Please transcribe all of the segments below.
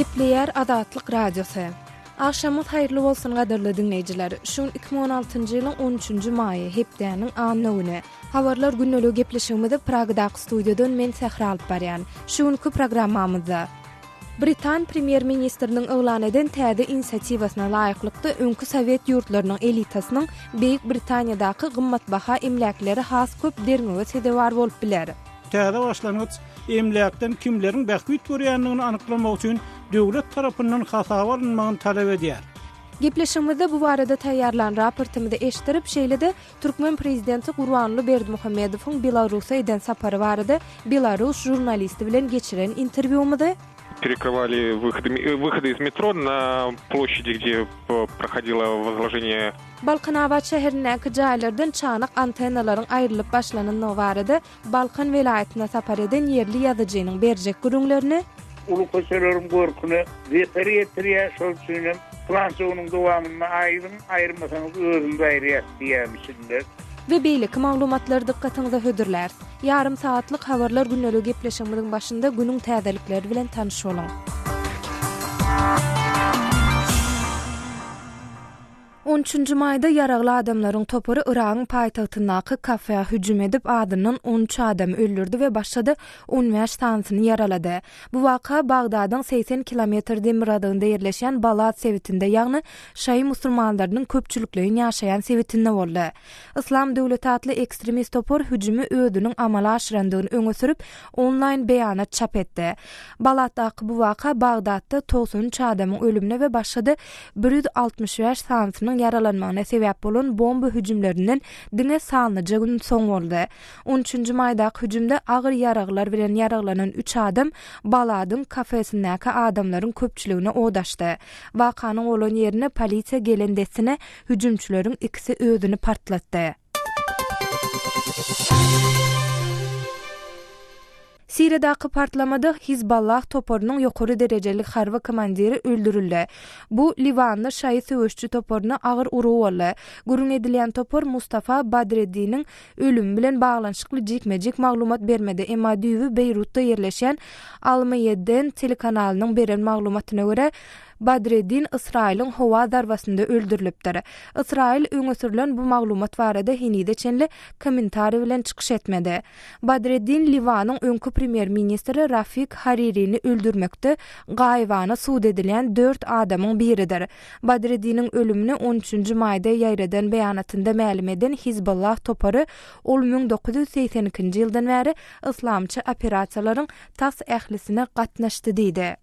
Gepleýär Azatlyk Radiosy. Agşamyňyz haýyrly bolsun gadyrly diňleýjiler. Şu gün 2016-njy ýylyň 13-nji maýy, hepdäniň anna güni. Habarlar gündeligi gepleşigimizi Pragadaky studiýadan men Sähra alyp barýan. Şu günki programmamyzda. Britan premýer-ministriniň yglan eden täze inisiatiwasyna laýyklykda, öňki sowet ýurtlarynyň elitasynyň Beýik Britaniýadaky gymmatbaha emläkleri has köp derňewe sezewar bolup biler. Täze başlangyç emläkden kimleriň bähbit görýändigini anyklamak üçin döwlet tarapyndan hasaba alynmagyny talap edýär. Gepleşigimizde bu barada taýýarlan raportymyzy eşitdirip, şeýle-de türkmen prezidenti Gurbanguly Berdimuhamedowyň Belarusa eden sapary barada belarus žurnalisti bilen geçiren interwýumyzy, Перекрывали выходы, выходы из метро на площади, где проходило возложение. Balkanabat şäherindäki jaýlardan çanak antennalaryň aýrylyp başlanandygy barada Balkan welaýatyna sapar eden ýerli ýazyjynyň berjek gürrüňlerini, Uly köçeleriň görküne zeper ýetirýär, şol üçin hem pylança günüň dowamynda aýryň, aýyrmasaňyz özümiz aýyrýas diýýärmişinler. We beýleki maglumatlary dykgatyňyza hödürläris. Ýarym sagatlyk Habarlar gündeligi gepleşigimiziň başynda günüň täzelikleri bilen tanyş boluň. On üçünji maýda ýaragly adamlaryň topary Yragyň paýtagtyndaky kafä hüjüm edip, azyndan 13 adamy öldürdi we başga-da 15 sanysyny ýaralady. Bu waka Bagdadyň 80 kilometr demirgazygynda ýerleşýän Balad sebitinde, ýagny şaýy musulmanlarynyň köpçülikleýin ýaşaýan sebitinde boldy. Yslam döwleti atly ekstremist topar hüjümi özüniň amala aşyrandygyny öňe sürüp, onlaýn beýanat çap etdi. Balatdaky bu waka Bagdatda 93 adamyň ölümine we başga-da 165 sanysynyň ýaralanmagyna sebäp bolan bomba hüjümlerinden diňe sanlyja gün soň boldy. On üçünji maýdaky hüjümde agyr ýaraglar bilen ýaraglanan üç adam Baladyň kafesindäki adamlaryň köpçüligine od açdy. Wakanyň bolan ýerine polisiýa gelen dessine hüjümçileriň ikisi özüni partlatdy. Siriýadaky partlamada Hizballah toparynyň ýokary derejeli harby komandiri öldürildi. Bu liwanly şaýy söweşçi toparyna agyr urgy boldy. Gürrüň edilýän topar Mustafa Badreddiniň ölümi bilen baglanyşykly jikme-jik maglumat bermedi, emma düýbi Beýrutda ýerleşýän Al-Maýedden telekanalynyň beren maglumatyna görä, Badreddin Ysraýylyň howa zarbasynda öldürilipdir. Ysraýyl öňe sürlen bu maglumat barada henize çenli kommentariý bilen çykyş etmedi. Badreddin Liwanyň öňki premýer-ministri Rafik Haririni öldürmekde gaýybana sud edilýän dört adamyň biridir. Badreddiniň ölümini on üçünji maýda ýaýradan beýanatynda mälim eden Hizbollah topary ol 1982-nji ýyldan bäri yslamçy operasiýalaryň tas ählisine gatnaşdy diýdi.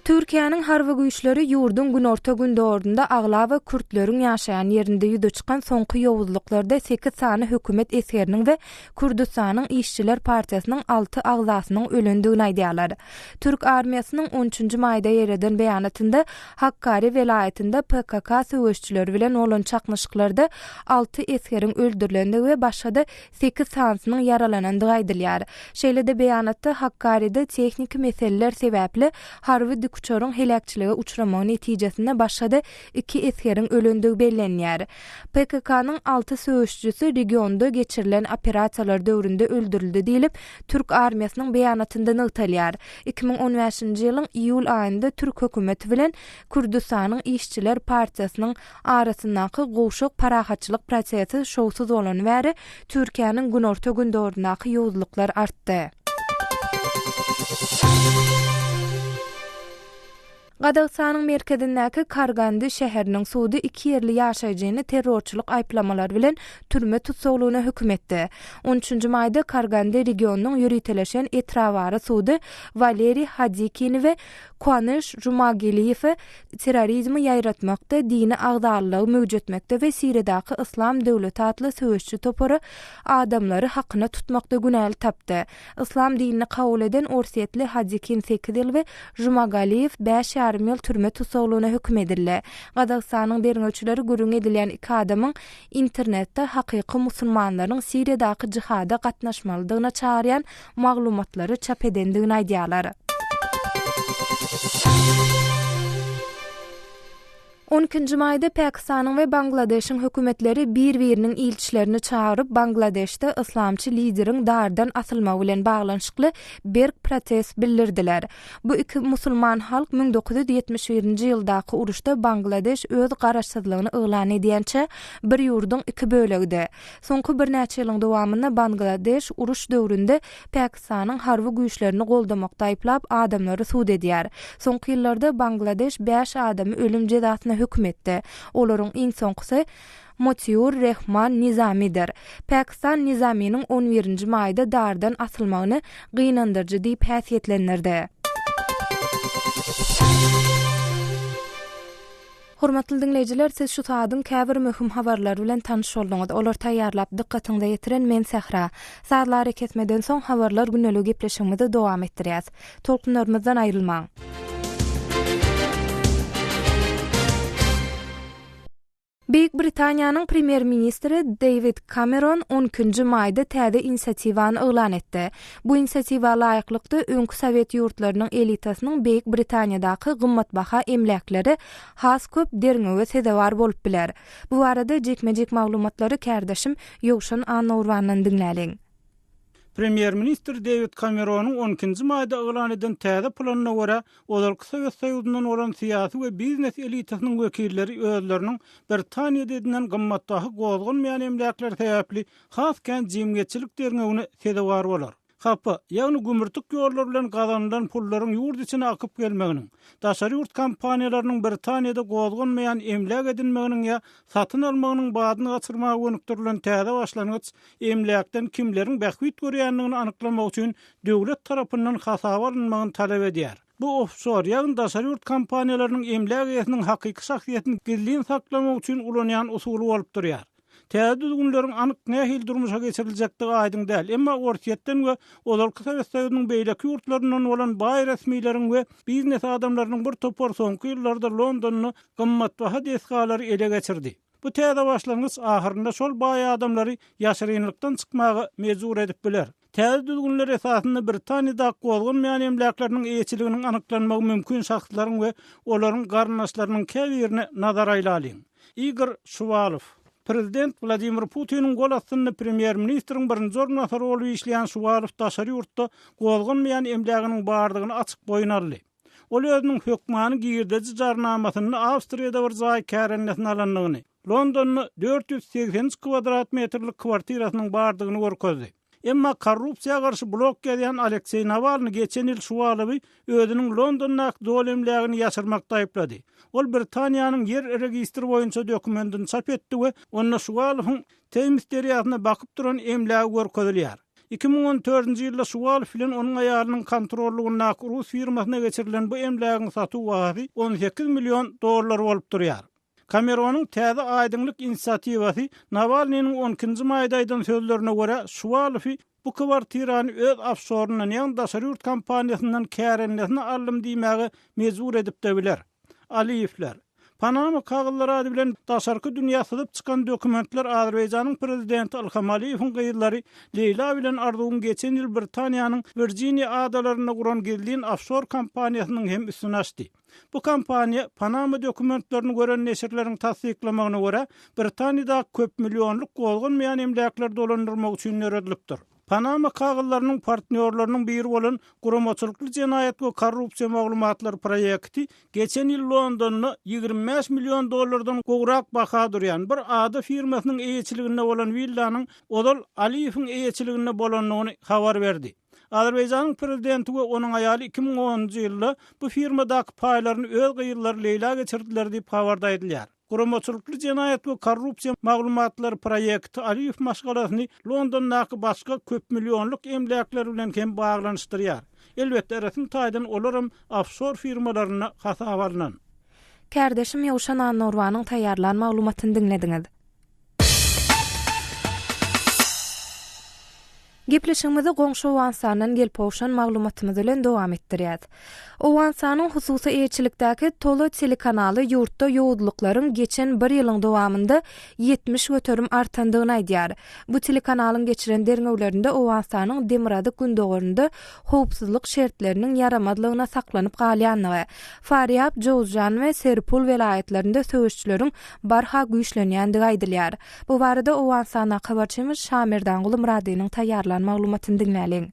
Türkiýäniň harby güýçleri ýurduň günorta-gündogarynda aglaba kürtleriň ýaşaýan ýerinde ýüze çykan soňky ýowuzlyklarda sekiz sany hökümet esgeriniň we Kürdüstanyň işçiler partiýasynyň alty agzasynyň ölendigini aýdýarlar. Türk armiýasynyň on üçünji maýda ýaýradan beýanatynda Hakkari welaýatynda PKK söweşijileri bilen bolan çaknyşyklarda alty esgeriň öldürilendigi we başga-da sekiz sanysynyň ýaralanandygy aýdylýar. Şeýle-de beýanatda Hakkaride tehniki meseleler sebäpli harby dikuçaryň heläkçilige uçramagy netijesinde başga-da iki esgeriň ölendigi bellenýär. PKK-nyň alty söweşijisi regionda geçirilen operasiýalar döwründe öldürildi diýlip, türk armiýasynyň beýanatynda nygtalýar. 2015-nji ýylyň iýul aýynda türk hökümeti bilen Kürdüstanyň işçiler partiýasynyň arasyndaky gowşak parahatçylyk prosesi şowsuz bolany bäri Türkiýäniň günorta-gündogaryndaky ýowuzlyklar artdy. Gazagystanyň merkezindäki Kargandy şäheriniň sudy iki ýerli ýaşaýjyny terrorçylyk aýyplamalary bilen türme tussaglygyna höküm etdi. On üçünji maýda Kargandy regionynyň ýöriteleşen etrabara sudy Waleriý Hadikini we Kuanyş Žumageliýewe terrorizmi ýaýratmakda, dini agzalylygy möwjetmekde we Siriýadaky Yslam döwleti atly söweşçi topary adamlary hakyna tutmakda günäli tapdy. Yslam dinini kabul eden orsýetli Hadikin sekiz ýyl we Žumagaliýew bäş ýarym ýyl türme tussaglygyna höküm edildi. Gazagystanyň derňewçileri gürrüň edilýän iki adamyň internetde hakyky musulmanlaryň Siriýadaky jihada gatnaşmalydygyna çagyrýan maglumatlary çap edendigini aýdýarlar. On ikinji maýda Pakistanyň we Bangladeşiň hökümetleri bir-biriniň ilçilerini çagyryp, Bangladeşde yslamçy lideriň dardan asylmagy bilen baglanyşykly berk protest bildirdiler. Bu iki musulman halk 1971-nji ýyldaky uruşda Bangladeş öz garaşsyzlygyny yglan edýänçä bir ýurduň iki bölegidi. Soňky birnäçe ýylyň dowamynda Bangladeş uruş döwründe Pakistanyň harby güýçlerini goldamakda aýyplap, adamlary sud edýär. Soňky ýyllarda Bangladeş bäş adamy ölüm jezasyna höküm etdi. Olaryň iň soňkusy Motiur Rehman Nizamidir. Pakistan Nizaminiň on birinji maýda dardan asylmagyny gynandyryjy diýip häsiýetlendirdi. Hormatly diňleýjiler, siz şu saadyň käbir möhüm habarlary bilen tanyş bolduňyz. Olary taýýarlap, dykgatyňyza ýetiren men Sähra. Sazly arakesmeden soň Habarlar gündeligi gepleşigimizi dowam etdirýäs. Tolkunlarymyzdan aýrylmaň! Beýik Britaniýanyň Premýer-ministri Deýwid Kameron on ikinji maýda täze inisiatiwany yglan etdi. Bu inisiatiwa laýyklykda, öňki sowet ýurtlarynyň elitasynyň Beýik Britaniýadaky gymmatbaha emläkleri has köp derňewe sezewar bolup biler. Bu barada jikme-jik maglumatlary kärdeşim Ýowşan Annagurbandan diňläliň. Premýer-ministr Dewid Kameronyň on ikinji maýda yglan eden täze planyna görä, ozalky Sowet Soýuzyndan bolan syýasy we biznes elitasynyň wekilleri özleriniň Britaniýada edinen gymmatbaha gozganmaýan emläkleri sebäpli has kän jemgyýetçilik derňewine sezewar bolar. Hapa, ýagny gümürtik ýollar bilen gazanylan pullaryň ýurt içine akyp gelmeginiň, daşary ýurt kompaniýalarynyň Britaniýada gozganmaýan emläk edinmeginiň ýa satyn almagynyň badyny gaçyrmaga gönükdirilen täze başlangyç emläkden kimleriň bähbit görýändigini anyklamak üçin döwlet tarapyndan hasaba alynmagyny talap edýär. Bu ofşor, ýagny daşary ýurt kompaniýalarynyň emläk eýesiniň hakyky şahsyýetini gizlin saklamak üçin ulanýan usuly bolup durýar. Täze düzgünleriň anyk nähili durmuşa geçiriljekdigi aýdyň däl, emma Orsýetden we ozalky Sowet Soýuzynyň beýleki ýurtlaryndan bolan baý resmileriň we biznes adamlarynyň bir topary soňky ýyllarda Londonda gymmatbaha desgalary ele geçirdi. Bu täze başlangyç ahyrynda şol baý adamlary ýaşyrynlykdan çykmaga mejbur edip biler. Täze düzgünler esasynda Britaniýadaky gozganmaýan emläkleriniň eýeçiliginiň anyklanmagy mümkin şahslaryň we olaryň garyndaşlarynyň käbirine nazar aýlalyň. Igor Şuwalow. Prezident Wladimir Putiniň gol astynda premýer-ministriň birinji orunbasary bolup işleýän Şuwalow daşary ýurtda gozganmaýan emläginiň bardygyny açyk boýun aldy. Ol özüniň hökmany girdeji jarnamasynda Awstriýada bir jaý kärendesine alandygyny, Londonda 483 kwadrat metrlik kwartirasynyň bardygyny görkezdi. Emma korrupsiýa garşy blog ýazýan Alekseý Nawalnyý geçen ýyl Şuwalowy özüniň Londondaky doly emlägini ýaşyrmakda aýyplady. Ol Britaniýanyň ýer registri boýunça dokumentini çap etdi we onda Şuwalowyň Teýms derýasyna bakyp duran emlägi görkezilýär. 2014-nji ýylda Şuwalow bilen onuň aýalynyň kontrollygyndaky rus firmasyna geçirilen bu emlägiň satuw bahasy 18 million dollar bolup durýar. Kameronyň täze aýdyňlyk inisiatiwasy Nawalnynyň on ikinji maýda aýdan sözlerine görä, Şuwalowy bu kwartirany öz ofşoryndan, ýagny daşary ýurt kompaniýasyndan kärendesine aldym diýmäge mejbur edip-de biler. Aliýewler. Panama kagyzlary ady bilen daşarky dünýä syzyp çykan dokumentler Azerbaýjanyň prezidenti Ilham Aliýewiň gyzlary Leýla bilen Arzuwyň geçen ýyl Britaniýanyň Wirjiniýa adalarynda guran gizlin ofşor kompaniýasynyň hem üstüni açdy. Bu kompaniýa Panama dokumentlerini gören neşirleriň tassyklamagyna görä, Britaniýadaky köp millionlyk gozganmaýan emläkleri dolandyrmak üçin döredilipdir. Panama kagyzlarynyň partnýorlarynyň biri bolan Guramaçylykly jenaýat we korrupsiýa maglumatlary proýekti geçen ýyl Londonda 25 million dollardan gowrak baha durýan bir ada firmasynyň eýeçiliginde bolan willanyň ozal Aliýewiň eýeçiliginde bolandygyny habar berdi. Azerbaýjanyň prezidenti we onuň aýaly 2010-njy ýylda bu firmadaky paýlaryny öz gyzlary Leýla geçirdiler diýip, habarda aýdylýar. Guramaçylykly jenaýat we korrupsiýa maglumatlary proýekti Aliýew maşgalasyny Londondaky başga köpmillionlyk emläkler bilen hem baglanyşdyrýar. Elbetde, resmi taýdan olaram ofşor firmalarynda hasaba alnan. Kärdeşim Ýowşan Annagurbanyň taýýarlan maglumatyny diňlediňiz. Gepleşigimizi goňşy Owganystandan gelip gowşan maglumatymyz bilen dowam etdirýäs. Owganystanyň hususy eýeçilikdäki Tolo telekanaly ýurtda ýowuzlyklaryň geçen bir ýylyň dowamynda 70% artandygyny aýdýar. Bu telekanalyň geçiren derňewlerinde Owganystanyň demirgazyk-gündogarynda howpsuzlyk şertleriniň ýaramazlygyna saklanyp galýandygy, Farýab, Jowzjan we Serpul welaýatlarynda söweşçileriň barha güýçlenýändigi aýdylýar. Bu barada Owganystandaky habarçymyz Şamerdanguly Myradynyň taýýarlan maglumatyny diňläliň.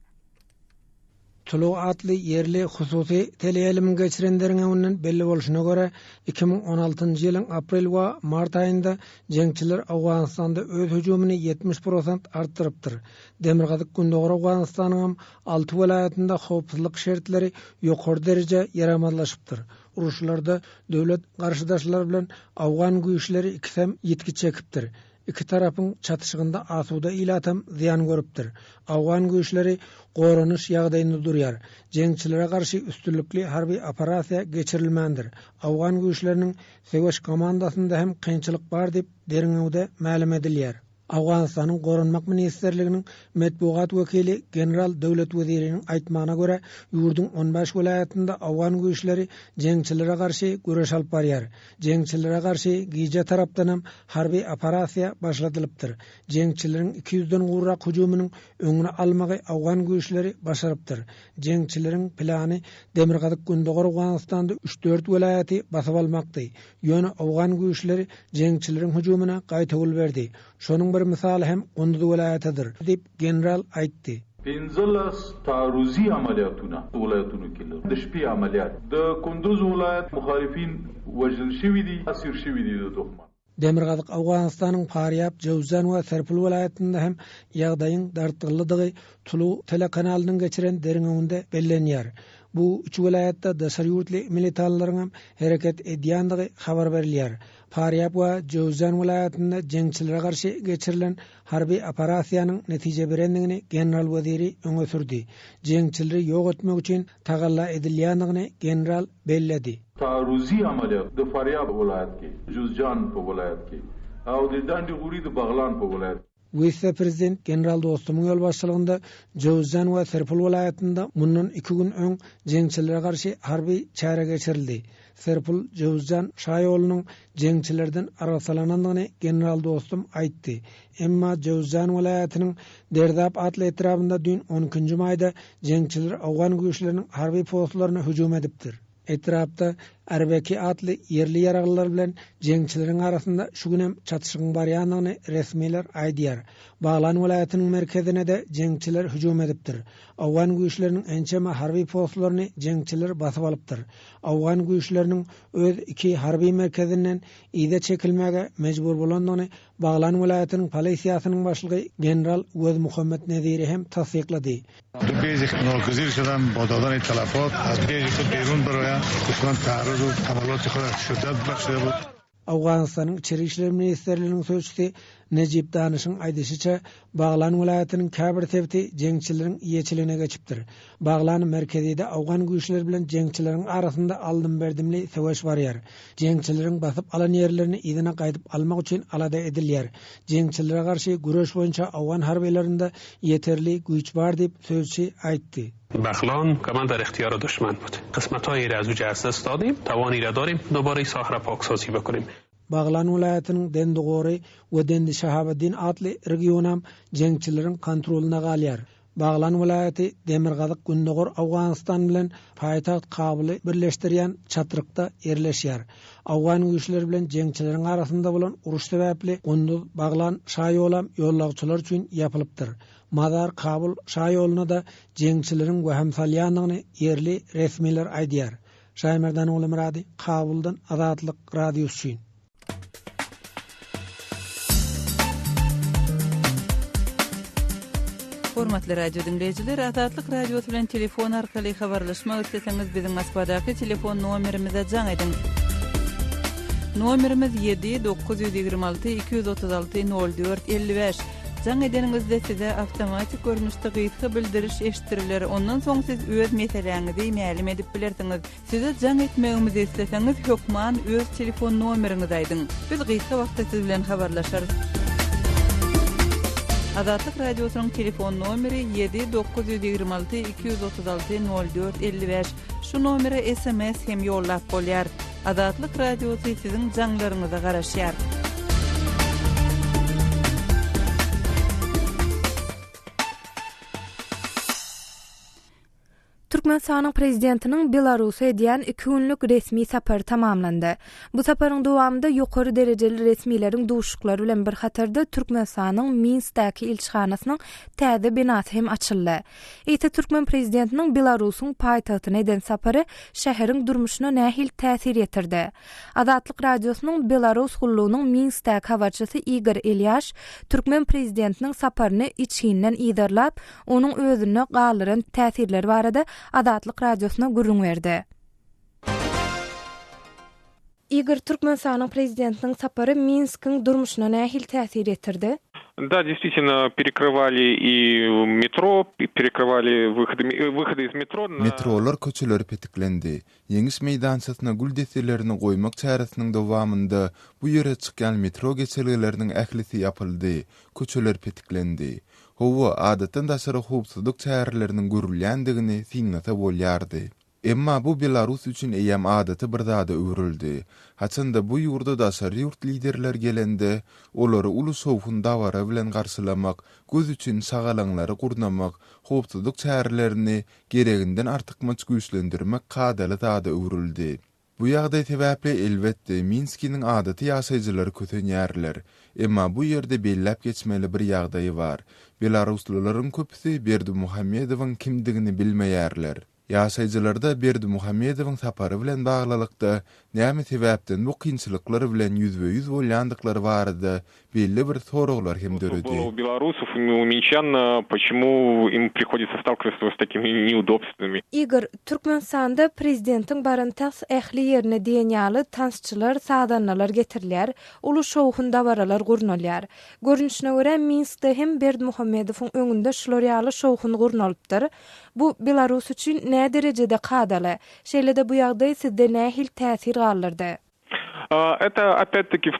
Tulu atly ýerli hususy teleýaýlymyň geçiren derňewinden belli bolşuna görä, 2016-njy ýylyň aprel we mart aýynda jeňçiler Owganystanda öz hüjümini 70 prosent artdyrypdyr. Demirgazyk-Gündogar Owganystanyňam alty welaýatynda howpsuzlyk şertleri ýokary derejä ýaramazlaşypdyr. Uruşlarda döwlet garşydaşlary bilen owgan güýçleri ikisem ýitgi çekipdir. Iki tarapyň çatyşygynda asuda ilatam zyýan görüpdir. Owgan güýçleri goranyş ýagdaýynda durýar. Jeňçilere garşy üstünlikli harby operasiýa geçirilmändir. Owgan güýçleriniň söweş komandasynda hem kynçylyk bar diýip, derňewde mälim edilýär. Owganystanyň Goranmak ministrliginiň metbugat wekili general Döwlet Weziriniň aýtmagyna görä, ýurduň on bäş welaýatynda owgan güýçleri jeňçilere garşy göreş alyp barýar. Jeňçilere garşy gije tarapdanam harby operasiýa başladylypdyr. Jeňçileriň iki ýüzden gowrak hüjüminiň öňüni almagy owgan güýçleri başarypdyr. Jeňçileriň plany demirgazyk-gündogar Owganystanda üç-dört welaýaty basyp almakdy. Ýöne owgan güýçleri jeňçileriň hüjümine gaýtawul berdi. Şonuň bir mysaly hem Gunduz welaýatydyr, diýip, general aýtdy. 15 تعرضي عملیاتونه ولایتونو کې لرو د شپې عملیات د کندوز ولایت مخالفین وژل شوي دي اسیر شوي دي د دښمن. Demirgazyk Owganystanyň Farýab, Jöwzjan we Serpul welaýatynda hem ýagdaýyň dartgynlydygy Tulu telekanalynyň geçiren derňewinde bellenýär. Bu üç welaýatda daşary ýurtly militanlaryňam hereket edýändigi habar berilýär. Farýab we Jöwzjan welaýatynda jeňçilere garşy geçirilen harby operasiýanyň netije berendigini general Weziri öňe sürdi. Jeňçileri ýok etmek üçin tagalla edilýändigini general belledi. تعرضي عملیات د فاریاب ولایت کې، جوزجان په ولایت کې او د ډنډ غوري د بغلان په ولایت. Wise-prezident general Dostumyň ýolbaşçylygynda Jöwüzjan we Serpul welaýatynda mundan iki gün öň jeňçilere garşy harby çäre geçirildi. Serpul, Jöwüzjan şaýolunyň jeňçilerden arassalanandygyny general Dostum aýtdy. Emma Jöwüzjan welaýatynyň Derdap atly etrabynda düýn on ikinji maýda jeňçiler owgan güýçleriniň harby postlaryna hüjüm edipdir. Etrapda Arbeki atly ýerli ýaraglylar bilen jeňçileriň arasynda şu günem çatyşygyň barýandygyny resmiler aýdýar. Baglan welaýatynyň merkezine-de jeňçiler hüjüm edipdir. Owgan güýçleriniň ençeme harby postlaryny jeňçiler basyp alypdyr. Owgan güýçleriniň öz iki harby merkezinden yza çekilmäge mejbur bolandygyny Baglan welaýatynyň polisiýasynyň başlygy general Wezmuhammet Neziri hem tassyklady. Owganystanyň Içeri işler ministrliginiň sözçüsi Nejip Danyşyň aýdyşyça, Baglan welaýatynyň käbir sebiti jeňçileriň eýeçiligine geçipdir. Baglan merkezide owgan güýçleri bilen jeňçileriň arasynda aldym-berdimli söweş barýar. Jeňçileriň basyp alan ýerlerini yzyna gaýdyp almak üçin alada edilýär. Jeňçilere garşy göreş boýunça owgan harbylarynda ýeterli güýç bar diýip, sözçi aýtdy. Baglan kaman dar ihtiýar duşman bud. Qismataýy ra az uja az dast dadim, tawany ra darim, dobara sahra paksazi bikunim. Baglan welaýatynyň Dendi-Gory we Dendi-Şahabeddin atly regionam jeňçileriň kontrolynda galýar. Baglan welaýaty demirgazyk-gündogar Owganystan bilen paýtagt Kabuly birleşdirýän çatrykda ýerleşýär. Owgan güýçleri bilen jeňçileriň arasynda bolan uruş sebäpli Gunduz-Baglan şaýolam ýollagçylar üçin ýapylypdyr. Mazar-Kabul şaýoluna-da jeňçileriň wehim salýandygyny ýerli resmiler aýdýar. Şaýmerdan Ogulmyrady, Kabuldan Azatlyk Radiosy üçin. Hormatly radio diňleýjiler, Azatlyk Radiosy bilen telefon arkaly habarlaşmak isleseňiz, biziň Moskwadaky telefon nomerimize jaň ediň. Nomerimiz 7 926 236 04 55. Jaň edeniňizde size awtomatik görnüşde gysga bildiriş eşitdiriler, ondan soň siz öz meseläňizi mälim edip bilersiňiz. Size jaň etmegimizi isleseňiz, hökman öz telefon nomeriňizi aýdyň. Biz gysga wagtda siz bilen habarlaşarys. Azatlyk Radiosynyň telefon nomeri ýedi 926 236 04 55. Şu nomere sms hem ýollap bolýar. Azatlyk Radiosy siziň jaňlaryňyza garaşýar. Türkmenistanyň Prezidentiniň Belarusa edýän iki günlük resmi sapary tamamlandy. Bu saparyň dowamynda ýokary derejeli resmileriň duşuşyklary bilen bir hatarda Türkmenistanyň Minskdäki ilçihanasynyň täze binasy hem açyldy. Eýse türkmen prezidentiniň Belarusyň paýtagtyna eden sapary şäheriň durmuşyna nähili täsir ýetirdi? Azatlyk Radiosynyň Belarus gullugynyň Minskdäki habarçysy Igor Elýaş türkmen prezidentiniň saparyny içginden yzarlap, onuň özünde galdyran täsirleri barada Azatlyk Radiosyna gürrüň berdi. Igor, Türkmenistanyň prezidentiniň sapary Minskiň durmuşyna nähili täsir ýetirdi? Da, действительно, perekrywali i metro, perekrywali wyhody iz metro na. Metrolar köçeleri petiklendi. Ýeňiş meýdançasyna gül desselerini goýmak çäresiniň dowamynda bu ýere çykýan metro geçelgeleriniň ählisi ýapyldy, köçeler petiklendi. Hawa, adatdan daşary howpsuzlyk çäreleriniň görülýändigini synlasa bolýardy. Emma bu Belarus üçin eýýäm adaty bir zada öwrüldi. Haçanda bu ýurda daşary ýurt liderler gelende, olary uly şowhun-dabara bilen garşylamak, göz üçin şagalaňlary gurnamak, howpsuzlyk çärelerini gereginden artykmaç güýçlendirmek kadaly zada öwrüldi. Bu ýagdaý sebäpli, elbetde, Minskiniň adaty ýaşaýjylary kösenýärler. Emma bu ýerde belläp geçmeli bir ýagdaý bar. Belaruslylaryň köpüsi Berdimuhamedowyň kimdigini bilmeýärler. Ýaşaýjylarda Berdimuhamedowyň sapary bilen baglylykda näme sebäpden bu kynçylyklar bilen ýüzbe-ýüz bolýandyklary barada belli bir soraglar hem döredi. Igor, Türkmenistanda prezidentiň baran tas ähli ýerine diýen ýaly tansçylar, sazandalar getirilýär, uly şowhun-dabaralar gurnalýar. Görnüşine görä, Minskde hem Berdimuhamedowyň öňünde şular ýaly şowhun gurnalypdyr. Bu Belarus üçin näderejede kadaly? Şeýle-de bu ýagdaý sizde nähili täsir galdyrdy? Это опять-таки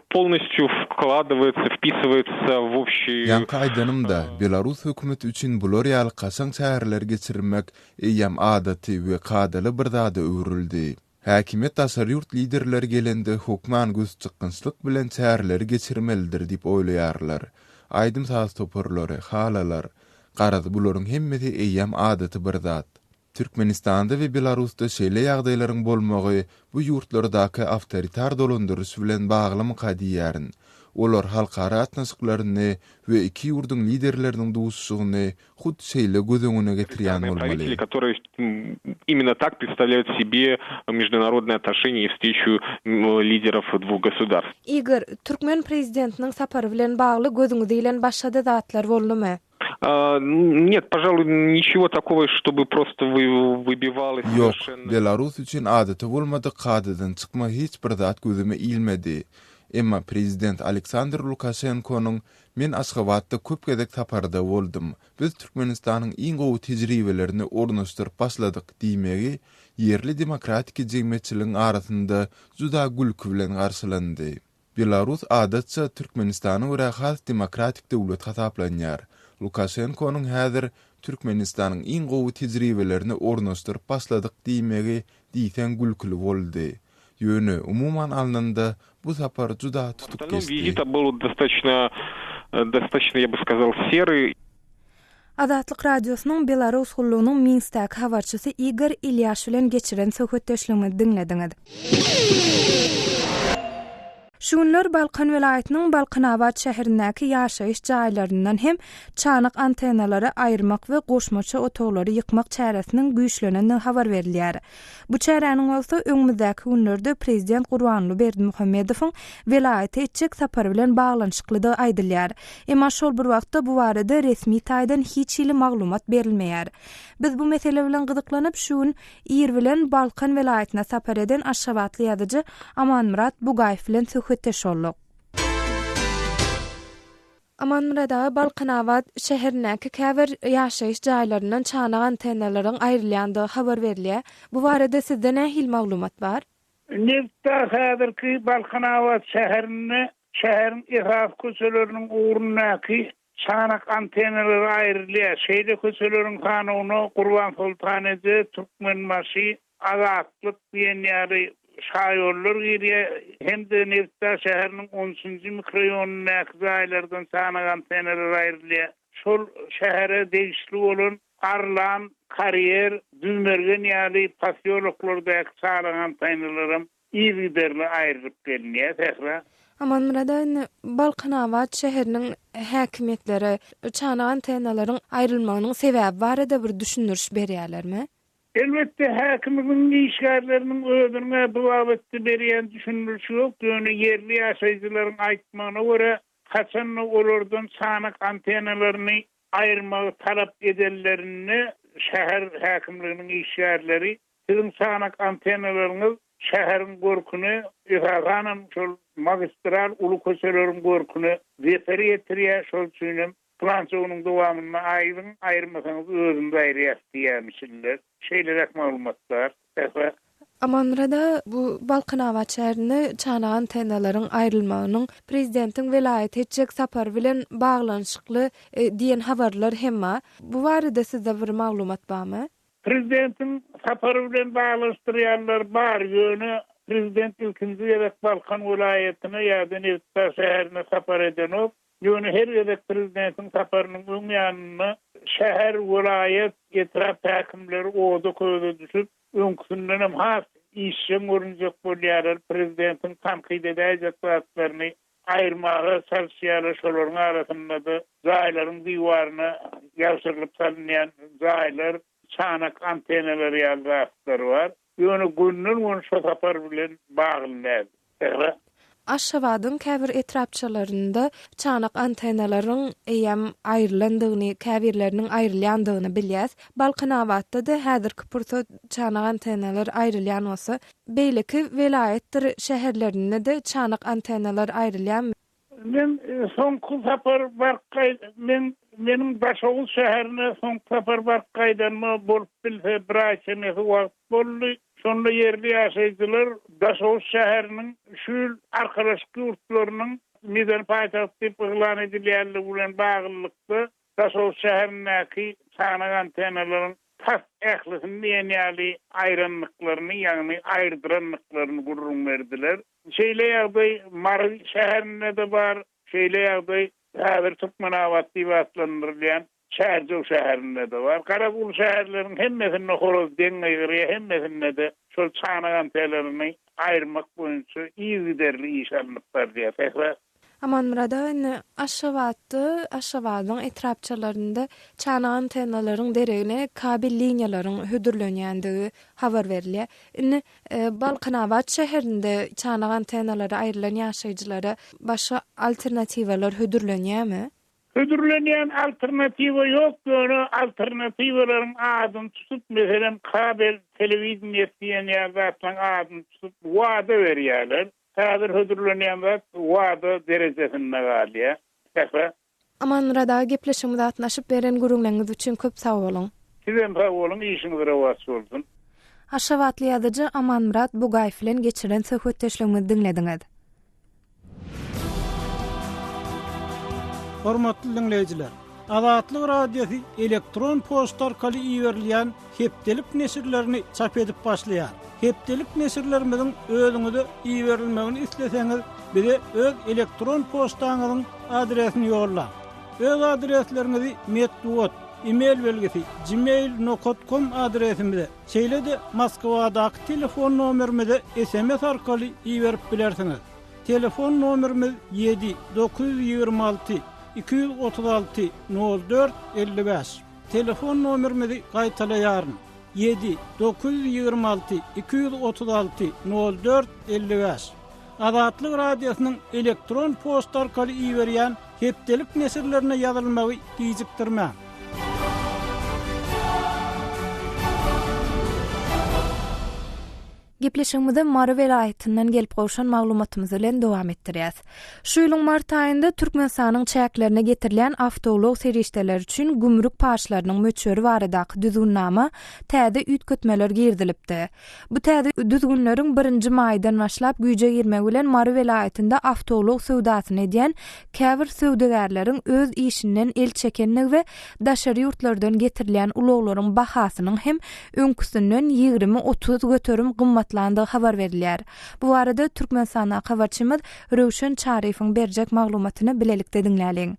polностью wkladywается, wpisywается w общий. Ýaňky aýdanymda, belarus hökümeti üçin bular ýaly kaşaň çäreleri geçirmek eýýäm adaty we kadaly bir zada öwrüldi. Häkimiýet daşary ýurt liderleri gelende hökman gözçykgynçlyk bilen çäreleri geçirmelidir diýip oýlaýarlar. Aýdym-saz toparlary, halalar, garaz bularyň hemmesi eýýäm adaty bir zat. Türkmenistanda we Belarusda şeýle ýagdaýlaryň bolmagy bu ýurtlardaky awtoritar dolandyryş bilen baglymyka diýýärin. Olar halkara gatnaşyklaryny we iki ýurduň liderleriniň duşuşygyny hut şeýle göz öňüne getirýän bolmaly. Igor, türkmen prezidentiniň sapary bilen bagly gözüňize ilen başga-da zatlar boldumy? Net, požaluý, niçego takogo, ştoby prosto wybivali Ýok, Belarus üçin adaty bolmadyk kadadan çykma hiç bir zat gözüme ilmedi. Emma prezident Aleksandr Lukaşenkonyň Men Aşgabatda köp gezek saparda boldum. Biz Türkmenistanyň iň gowy tejribelerini ornaşdyryp başladyk diýmegi ýerli demokratiki jemgyýetçiligiň arasynda juda gülki bilen garşylandy. Belarus adatça Türkmenistana görä has demokratik döwlet hasaplanýar. Lukaşenkonyň häzir Türkmenistanyň iň gowy tejribelerini ornaşdyryp başladyk diýmegi diýseň gülküli boldy. Ýöne, umuman alnanda, bu sapar juda tutuk geçdi. Azatlyk Radiosynyň Belarus gullugynyň Minskdäki habarçysy Igor Ilýaş bilen geçiren söhbetdeşligimizi diňlediňiz. Şu günler Balkan welaýatynyň Balkanabat şäherindäki ýaşaýyş jaýlaryndan hem çanak antennalary aýyrmak we goşmaça otaglary ýykmak çäresiniň güýçlenendigi habar berilýär. Bu çäräniň bolsa öňümizdäki günlerde prezident Gurbanguly Berdimuhamedowyň welaýata etjek sapary bilen baglanyşyklydygy aýdylýar. Emma şol bir wagtda bu barada resmi taýdan hiç hili maglumat berilmeýär. Biz bu mesele bilen gyzyklanyp, şu gün ir bilen Balkan welaýatyna sapar eden aşgabatly ýazyjy Amanmyrat Bugaýew bilen söhbetdeş bolduk. Amanmyrat aga, Balkanabat şäherindäki käbir ýaşaýyş jaýlaryndan çanak antennalaryň aýrylýandygy habar berilýär. Bu barada sizde nähili maglumat bar? Nebitdag häzirki Balkanabat şäherinde şäheriň esasy köçeleriniň ugrundaky. Çanak antennalary aýrylýar. Şeýle köçeleriň sanawyna Gurbansoltan eje, Türkmenbaşy, Azatlyk diýen ýaly şaýollar girýär hem-de Nebitdag şäheriniň on üçünji mikroýonyndaky jaýlardan çanak antennalar aýrylýar. Şol şähere degişli bolan Arlan, Karýer, Düzmergen ýaly posýoloklardaky çanak antennalaram yzygiderli aýrylyp gelinýär. Sähra. Amanmyrat aga, indi Balkanabat şäheriniň häkimiýetleri çanak antennalaryň aýrylmagynyň sebäbi barada bir düşündiriş berýärlermi? Elbetde, häkimiň işgärleriniň özüniň-ä bu babatda berýän düşündirişi ýok, ýöne ýerli ýaşaýjylaryň aýtmagyna görä, haçan-da olardan çanak antennalaryny aýyrmagy talap edenlerinde şäher häkimliginiň işgärleri siziň çanak antennalaryňyz şäheriň görküne, esasanam şol magistral uly köçeleriň görküne zeper ýetirýär, şol üçinem Pylança günüň dowamynda aýryň, aýyrmasaňyz özümiz aýyrýas diýýärmişinler. Şeýleräk maglumat bar. Sähra. Amanmyrat aga, bu Balkanabat şäherinde çanak antennalaryň aýrylmagynyň prezidentiň welaýata etjek sapary bilen baglanyşykly diýen habarlar hem bar. Bu barada sizde bir maglumat barmy? Prezidentiň sapary bilen baglanyşdyrýanlar bar, ýöne prezident ilkinji gezek Balkan welaýatyna ýa-da Nebitdag şäherine sapar edenok. Ýöne her gezek prezidentiň saparynyň öň ýanynda şäher, welaýat, etrap häkimleri oda-köze düşüp, öňküsindenem has işjeň görünjek bolýarlar, prezidentiň tankyt edäýjek zatlaryny aýyrmaga çalyşýarlar, şolaryň arasynda-da jaýlaryň diwaryna ýabşyrylyp salynýan jaýlar, çanak antennalary ýaly zatlar bar. Ýöne gönden-göni şo sapar bilen bagly däl. Sähra. Aşgabadyň käbir etrapçalarynda çanak antennalaryň eýýäm aýrylandygyny, käbirleriniň aýrylýandygyny bilýäs. Balkanabatda-da häzirki pursat çanak antennalar aýrylýan bolsa, beýleki welaýatdyr şäherlerinde-de çanak antennalar aýrylýarmy? Men soňky sapar baryp gaý men meniň Daşoguz şäherine soňky sapar baryp gaýdanyma bolup bilse bir aý çemesi wagt boldy. Şonda ýerli ýaşaýjylar Daşoguz şäheriniň şu ýyl Arkalaşyk ýurtlarynyň medeni paýtagty diýip yglan edilýänligi bilen baglylykda Daşoguz şäherindäki çanak antennalaryň tas ählisini diýen ýaly aýrandyklaryny, ýagny aýyrdyrandyklaryny gürrüň berdiler. Şeýle ýagdaý Mary şäherinde-de bar, şeýle ýagdaý häzir Türkmenabat diýip atlandyrylýan Çärjew şäherinde-de bar. Garaz, uly şäherleriň hemmesinde horaz deň gygyrýar, hemmesinde-de şol çanak antelaryny aýyrmak boýunça yzygiderli iş alnyp barylýar. Sähra. Amanmyrat aga indi Aşgabatda, Aşgabadyň etrapçalarynda çanak antennalaryň deregine kabel liniýalaryň hödürlenýändigi habar berilýär. Indi Balkanabat şäherinde çanak antennalary aýrylan ýaşaýjylara başga alternatiwalar hödürlenýärmi? Hödürlenýän alternatiwa ýok, ýöne alternatiwalaryň adyny tutup, meselem, kabel telewideniýesi diýen ýaly zatlaryň adyny tutup wada berýärler. Häzir hödürlenýän zat wada derejesinde galýar. Sähra. Amanmyrat aga gepleşigimize gatnaşyp beren gürrüňleriňiz üçin köp sag boluň. Sizem sag boluň işiňiz rowaç bolsun. Aşgabatly ýazyjy Amanmyrat Bugaýew bilen geçiren söhbetdeşligimizi diňlediňiz. Hormatly diňleýjiler! Azatlyk Radiosy elektron poçta arkaly iberilýän hepdelik neşirlerini çap edip başlaýar. Hepdelik neşirlerimiziň özüňize iberilmegini isleseňiz, bize öz elektron poçtaňyzyň adresini ýollaň. Öz adresleriňizi metbugat, e-mail belgisi, gmail nokat kom adresimize, şeýle-de Moskwadaky telefon nomerimize sms arkaly iberip bilersiňiz. Telefon nomerimiz ýedi, 926 236 04 55. Telefon nomerimizi gaýtalaýaryn, ýedi, 926 236 04 55. Azatlyk Radiosynyň elektron poçta arkaly iberýän hepdelik neşirlerine ýazylmagy gijikdirmäň. Gepleşigimizi Mary welaýatyndan gelip gowşan maglumatymyz bilen dowam etdirýäs. Şu ýylyň mart aýynda Türkmenistanyň çäklerine getirilýän awtoulag serişdeleri üçin gümrük paçlarynyň möçberi baradaky düzgünnama täze üýtgetmeler girizilipdi. Bu täze düzgünleriň birinji maýdan başlap güýje girmegi bilen Mary welaýatynda awtoulag söwdasyny edýän käbir söwdagärleriň öz işinden el çekenligi we daşary ýurtlardan getirilýän ulaglaryň bahasynyň hem öňküsinden 20-30 göterim gymmatlandygy habar berilýär. Bu barada Türkmenistandaky habarçymyz Röwşen Çaryýewiň berjek maglumatyny bilelikde diňläliň.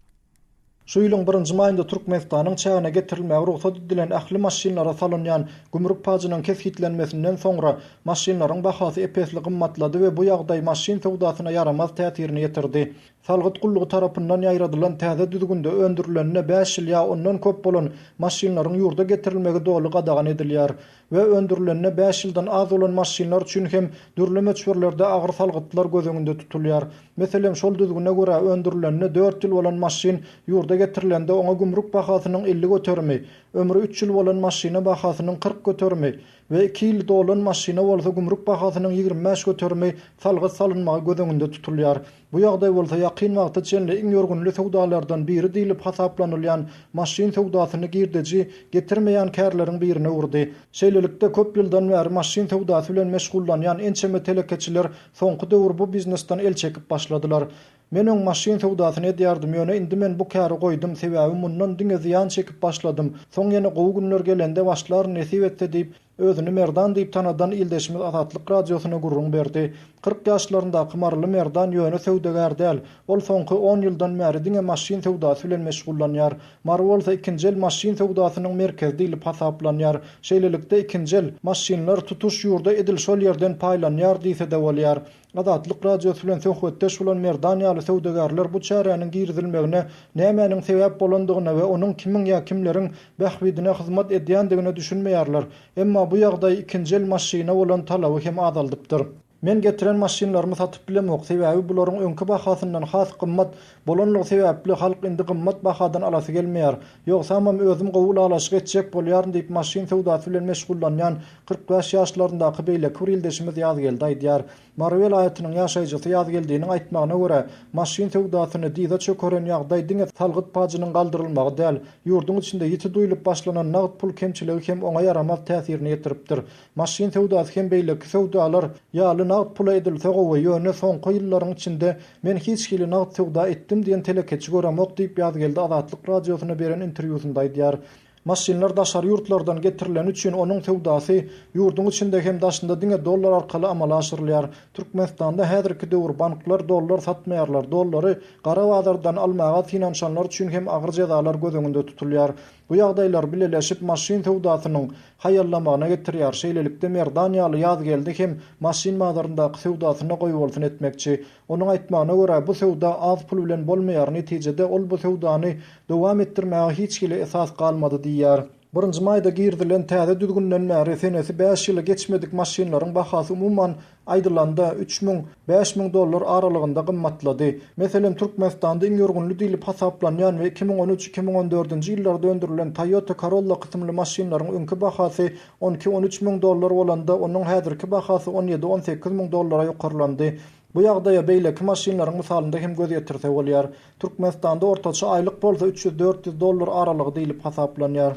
Şu ýylyň birinji maýynda Türkmenistanyň çägine getirilmäge rugsat edilen ähli maşynlara salynýan gümrük pajynyň kesgitlenmesinden soňra maşynlaryň bahasy ep-esli gymmatlady we bu ýagdaý maşyn söwdasyna ýaramaz täsirini ýetirdi. Salgyt gullugy tarapyndan ýaýradylan täze düzgünde öndürilenine bäş ýyl ýa ondan köp bolan maşynlaryň ýurda getirilmegi doly gadagan edilýär we öndürilenine bäş ýyldan az bolan maşynlar üçin hem dürli möçberlerde agyr salgytlar göz öňünde tutulýar. Meselem, şol düzgüne görä, öndürilenine dört ýyl bolan maşyn ýurda getirilende oňa gümrük bahasynyň 50 göterimi, ömri üç ýyl bolan maşyna bahasynyň 40 göterimi we iki ýyl dolan maşyna bolsa gümrük bahasynyň 25 göterimi salgyt salynmagy göz öňünde tutulýar. Bu ýagdaý bolsa ýakyn wagta çenli iň ýörgünli söwdalardan biri diýlip hasaplanylýan maşyn söwdasyny girdeji getirmeýän kärleriň birine öwürdi. Şeýlelikde, köp ýyldan bäri maşyn söwdasy bilen meşgullanýan ençeme telekeçiler soňky döwür bu biznesden el çekip başladylar. Men öň maşyn söwdasyny edýärdim, ýöne indi men bu käri goýdum, sebäbi mundan diňe zyýan çekip başladym. Soň ýene gowy günler gelende başlaryn nesip etse diýip, Özüni Merdan diýip tanadan ildeşimiz Azatlyk Radiosyna gürrüň berdi. 40 ýaşlaryndaky maryly Merdan ýöne söwdagär däl. Ol soňky on ýyldan bäri diňe maşyn söwdasy bilen meşgullanýar. Mary bolsa ikinji el maşyn söwdasynyň merkezi diýlip hasaplanýar. Şeýlelikde, ikinji el maşynlar tutuş ýurda edil şol ýerden paýlanýar diýse-de bolýar. Azatlyk Radiosy bilen söhbetdeş bolan Merdan ýaly söwdagärler bu çäräniň girizilmegine nämäniň sebäp bolandygyna we onuň kimiň ýa kimleriň bähbidine hyzmat edýändigine düşünmeýärler. Emma bu ýagdaý ikinji el maşyna bolan talaby hem azaldypdyr. Men getiren maşynlarymy satyp bilemok, sebäbi bularyň öňki bahasyndan has gymmat bolanlygy sebäpli halk indi gymmat bahadan alasy gelmeýär. Ýogsamam özüm gowy ylalaşyk etjek bolýaryn diýip maşyn söwdasy bilen meşgullanýan 45 ýaşlaryndaky beýleki bir ildeşimiz Ýazgeldi aýdýar. Mary welaýatynyň ýaşaýjysy Ýazgeldiniň aýtmagyna görä, maşyn söwdasyny dyza çökeren ýagdaý diňe salgyt pajynyň galdyrylmagy däl, ýurduň içinde ýiti duýlup başlanan nagt pul kemçiligi hem oňa ýaramaz täsirini ýetiripdir. Maşyn söwdasy hem beýleki söwdalar ýaly nagt pula edilse gowy, ýöne soňky ýyllaryň içinde men hiç hili nagt söwda etdim diýen telekeçi göremok diýip Ýazgeldi Azatlyk Radiosyna beren interwýusynda aýdýar. Maşynlar daşary ýurtlardan getirileni üçin onuň söwdasy ýurduň içinde hem daşynda diňe dollar arkaly amala aşyrylýar. Türkmenistanda häzirki döwür banklar dollar satmaýarlar, dollary gara bazardan almaga synanyşanlar üçin hem agyr jezalar göz öňünde tutulýar. Bu ýagdaýlar bileleşip maşyn söwdasynyň haýallamagyna getirýär. Şeýlelikde Merdan ýaly Ýazgeldi hem maşyn bazaryndaky söwdasyna goýbolsun etmekçi. Onuň aýtmagyna görä, bu söwda az pul bilen bolmaýar, netijede ol bu söwdany dowam etdirmäge hiç hili esas galmady diýýär. Birinji maýda girizilen täze düzgünden bäri senesi bäş ýyly geçmedik maşynlaryň bahasy umuman aýdylanda 3000, 5000 dollar aralygynda gymmatlady. Meselem, Türkmenistanda iň ýörgünli diýlip hasaplanýan we 2013, 2014-nji ýyllarda öndürilen Toyota Corolla kysymly maşynlaryň öňki bahasy 12-13 müň dollar bolanda, onuň häzirki bahasy 17-18 müň dollara ýokarlandy. Bu ýagdaýa beýleki maşynlaryň mysalynda hem göz ýetirse bolýar. Türkmenistanda ortaça aýlyk bolsa 300-400 dollar aralygy diýlip hasaplanýar.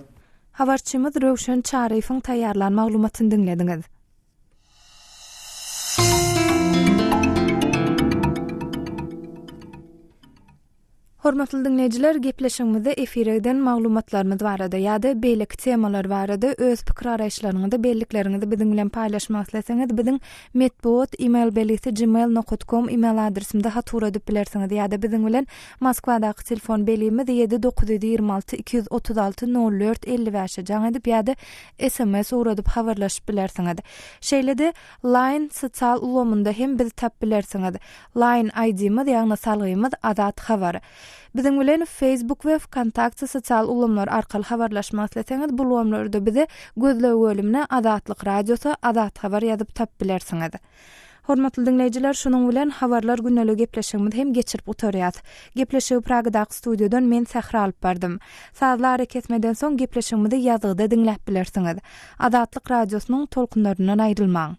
Habarçymyz Röwşen Çaryýewiň taýýarlan maglumatyny diňlediňiz. Hormatly diňleýjiler, gepleşigimizde efire giden maglumatlarymyz barada ýa-da beýleki temalar barada öz pikir-garaýyşlaryňyzy, bellikleriňizi biziň bilen paýlaşmak isleseňiz, biziň metbugat email belgisi gmail nokat kom email adresimize hat ugradyp bilersiňiz ýa-da biziň bilen Moskwadaky telefon belgimiz 7 926 236 04 55-e jaň edip ýa-da sms ugradyp habarlaşyp bilersiňiz. Şeýle-de, Line sosial ulgamynda hem bizi tapyp bilersiňiz. Line ID-miz, ýagny salgymyz Azat Habar. Biziň bilen Facebook we Wkontakte sosial ulgamlary arkaly habarlaşmak isleseňiz, bu ulgamlarda bizi gözleg bölümine Azatlyk Radiosy, Azat Habar ýazyp tapyp bilersiňiz. Hormatly diňleýjiler, şunuň bilen Habarlar gündeliği gepleşigimizi hem geçirip gutarýas. Gepleşigi Pragadaky studiýadan men Sähra alyp bardym. Sazly arakesmeden soň gepleşigimizi ýazgyda diňläp bilersiňiz. Azatlyk Radiosynyň tolkunlaryndan aýrylmaň.